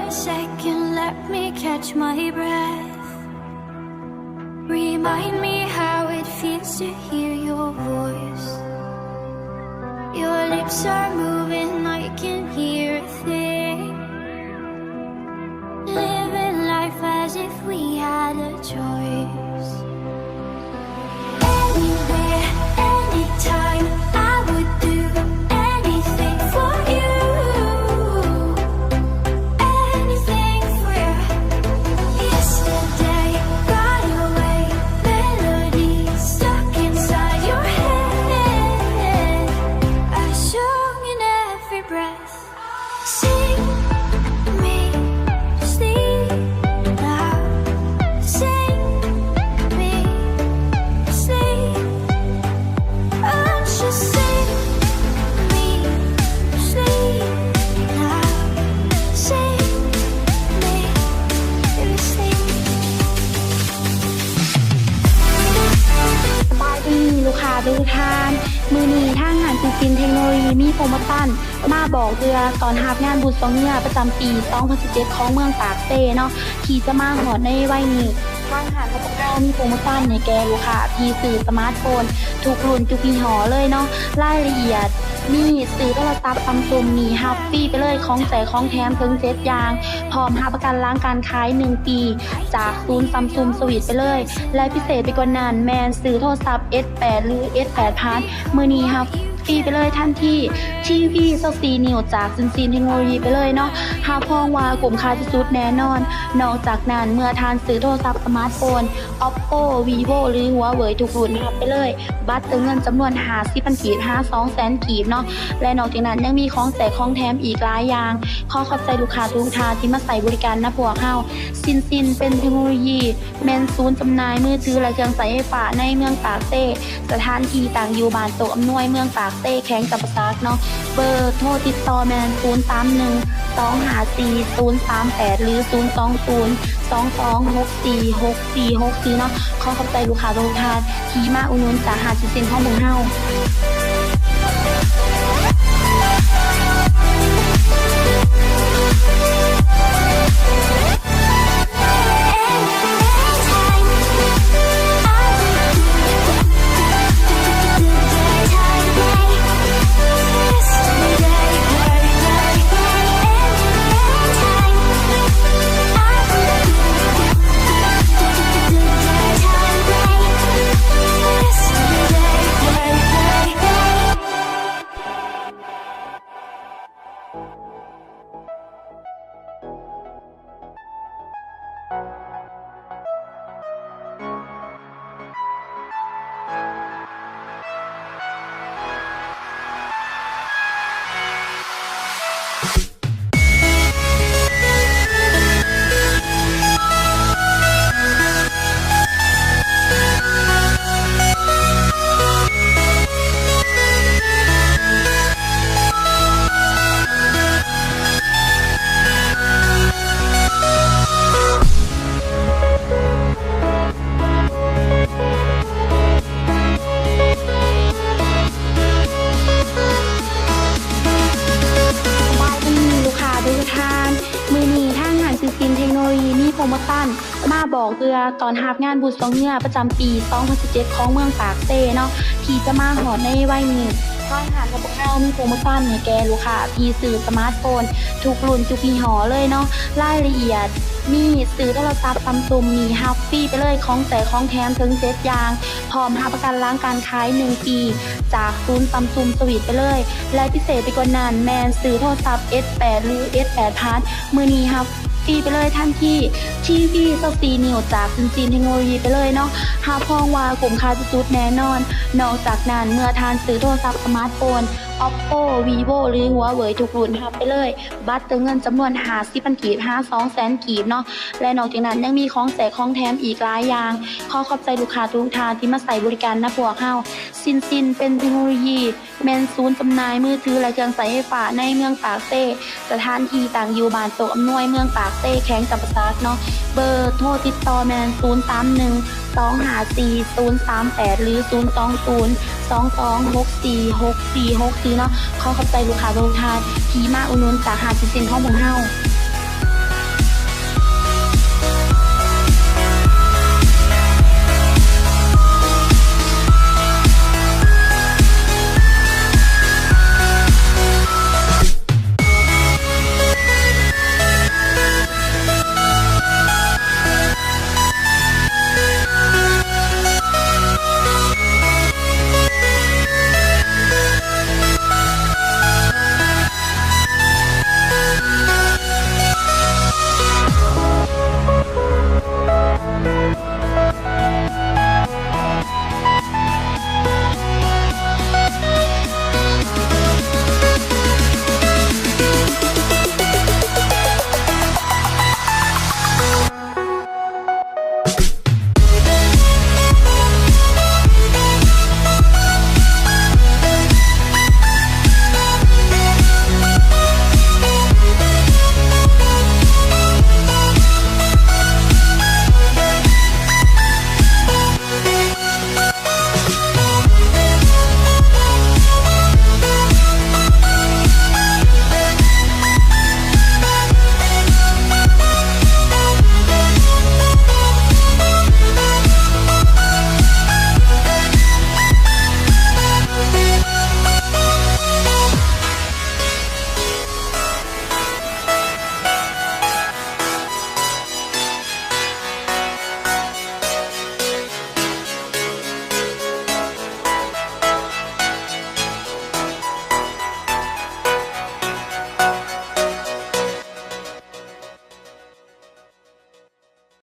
Second, let me catch my breath. Remind me how it feels to hear your voice. Your lips are moving, I can hear a thing. Living life as if we had a choice. Anywhere, anytime, I would do anything for you. Anything for you. Yesterday got away, melody stuck inside your head. A song in every breath. Sing me sleep now. Sing me sleep. Won't you sing me sleep now? Sing me sleep. ສະບາຍດີລູກຄ້າທຸກທ່ານ, ມື້ນີ້ທາງຮ້ານຊິນຊິນເທັກໂນໂລຢີມີໂປຣໂມຊັນ ມາບອກເທື່ອຕ້ອນຮັບງານບຸນຊ່ວງເຮືອປະຈຳປີສອງພັນສິບເຈັດຂອງເມືອງປາກເຊເນາະ ທີ່ຈະມາຮອດໃນໄວນີ້. ທາງຮ້ານຂອງພວກເຮົາມີໂປຣໂມຊັນໃຫ້ແກ່ລູກຄ້າທີ່ຊື້ສະມາດໂຟນທຸກລຸ້ນທຸກຍີ່ຫໍ້ເລີຍເນາະ. ລາຍລະອຽດມີ ຊື້ໂທລະສັບຊຳຊຸງນີ້ຮັບຟຣີໄປເລີຍຂອງແຈກຂອງແຖມເຖິງເຈັດຢ່າງ ພ້ອມຮັບປະກັນຫຼັງການຂາຍໜຶ່ງປີ ຈາກສູນຊຳຊຸງສະວິດໄປເລີຍ ແລະ ພິເສດໄປກວ່ານັ້ນແມ່ນຊື້ໂທລະສັບເອັສແປດ ຫຼື ເອັສແປດພລັສ ມື້ນີ້ຮັບຟຣີໄປເລີຍທັນທີ ທີວີຊາວສີ່ນິ້ວຈາກຊິນຊິນເທັກໂນໂລຢີໄປເລີຍເນາະ. ຮັບຮອງວ່າຄຸ້ມຄ່າທີ່ສຸດແນ່ນອນ. ນອກຈາກນັ້ນ ເມື່ອທ່ານຊື້ໂທລະສັບສະມາດໂຟນ Oppo Vivo ຫຼື Huawei ທຸກລຸ້ນ ຮັບໄປເລີຍບັດເຕີມເງິນຈຳນວນຫ້າສິບພັນກີບຫາສອງແສນກີບເນາະ ແລະ ນອກຈາກນັ້ນຍັງມີຂອງແຈກຂອງແຖມອີກຫຼາຍຢ່າງ. ຂໍຂອບໃຈລູກຄ້າທຸກທ່ານທີ່ມາໃຊ້ບໍລິການນຳພວກເຮົາ. ຊິນຊິນເປັນເທັກໂນໂລຢີ ແມ່ນສູນຈຳໜ່າຍມືຖື ແລະ ເຄື່ອງໃຊ້ໄຟຟ້າໃນເມືອງປາກເຊ. ສະຖານທີ່ຕັ້ງຢູ່ບ້ານໂຕກອຳນວຍ ເມືອງປາກເຊ ແຂວງຈຳປາສັກເນາະ. ເບີໂທຕິດຕໍ່ແມ່ນ ສູນສາມໜຶ່ງ ສອງຫ້າສີ່ ສູນສາມແປດ ຫຼື ສູນສອງສູນ ສອງສອງຫົກສີ່ ຫົກສີ່ຫົກສີ່ເນາະ. ຂໍຂອບໃຈລູກຄ້າທຸກທ່ານທີ່ມາອຸດໜູນຈາກຮ້ານຊິນຊິນຂອງພວກເຮົາ.ສະບາຍດີລູກຄ້າທຸກທ່ານ, ມື້ນີ້ທາງຮ້ານຊິນຊິນເທັກໂນໂລຢີມີໂປຣໂມຊັນ ມາບອກເພື່ອຕ້ອນຮັບງານບຸນຊ່ວງເຮືອປະຈຳປີສອງພັນສິບເຈັດຂອງເມືອງປາກເຊເນາະ ທີ່ຈະມາຮອດໃນໄວນີ້. ທາງຮ້ານຂອງພວກເຮົາມີໂປຣໂມຊັນໃຫ້ແກ່ລູກຄ້າທີ່ຊື້ສະມາດໂຟນທຸກລຸ້ນທຸກຍີ່ຫໍ້ເລີຍເນາະ. ລາຍລະອຽດມີ ຊື້ໂທລະສັບຊຳຊຸງນີ້ຮັບຟຣີໄປເລີຍຂອງແຈກຂອງແຖມເຖິງເຈັດຢ່າງ ພ້ອມຮັບປະກັນຫຼັງການຂາຍໜຶ່ງປີ ຈາກສູນຊຳຊຸງສະວິດໄປເລີຍ ແລະ ພິເສດໄປກວ່ານັ້ນແມ່ນຊື້ໂທລະສັບເອັສແປດ ຫຼື ເອັສແປດພລັສ ມື້ນີ້ຮັບຟຣີໄປເລີຍທັນທີ ທີວີຊາວສີ່ນິ້ວຈາກຊິນຊິນເທັກໂນໂລຢີໄປເລີຍເນາະ. ຮັບຮອງວ່າຄຸ້ມຄ່າທີ່ສຸດແນ່ນອນ. ນອກຈາກນັ້ນ ເມື່ອທ່ານຊື້ໂທລະສັບສະມາດໂຟນ Oppo Vivo ຫຼື Huawei ທຸກລຸ້ນ ຮັບໄປເລີຍບັດເຕີມເງິນຈຳນວນຫ້າສິບພັນກີບຫາສອງແສນກີບເນາະ ແລະ ນອກຈາກນັ້ນຍັງມີຂອງແຈກຂອງແຖມອີກຫຼາຍຢ່າງ. ຂໍຂອບໃຈລູກຄ້າທຸກທ່ານທີ່ມາໃຊ້ບໍລິການນຳພວກເຮົາ. ຊິນຊິນເປັນເທັກໂນໂລຢີ ແມ່ນສູນຈຳໜ່າຍມືຖື ແລະ ເຄື່ອງໃຊ້ໄຟຟ້າໃນເມືອງປາກເຊ. ສະຖານທີ່ຕັ້ງຢູ່ບ້ານໂຕກອຳນວຍ ເມືອງປາກເຊ ແຂວງຈຳປາສັກເນາະ. ເບີໂທຕິດຕໍ່ແມ່ນ ສູນສາມໜຶ່ງ ສອງຫ້າສີ່ ສູນສາມແປດ ຫຼື ສູນສອງສູນ ສອງສອງຫົກສີ່ ຫົກສີ່ຫົກສີ່ເນາະ. ຂໍຂອບໃຈລູກຄ້າທຸກທ່ານທີ່ມາອຸດໜູນຈາກຮ້ານຊິນຊິນຂອງພວກເຮົາ.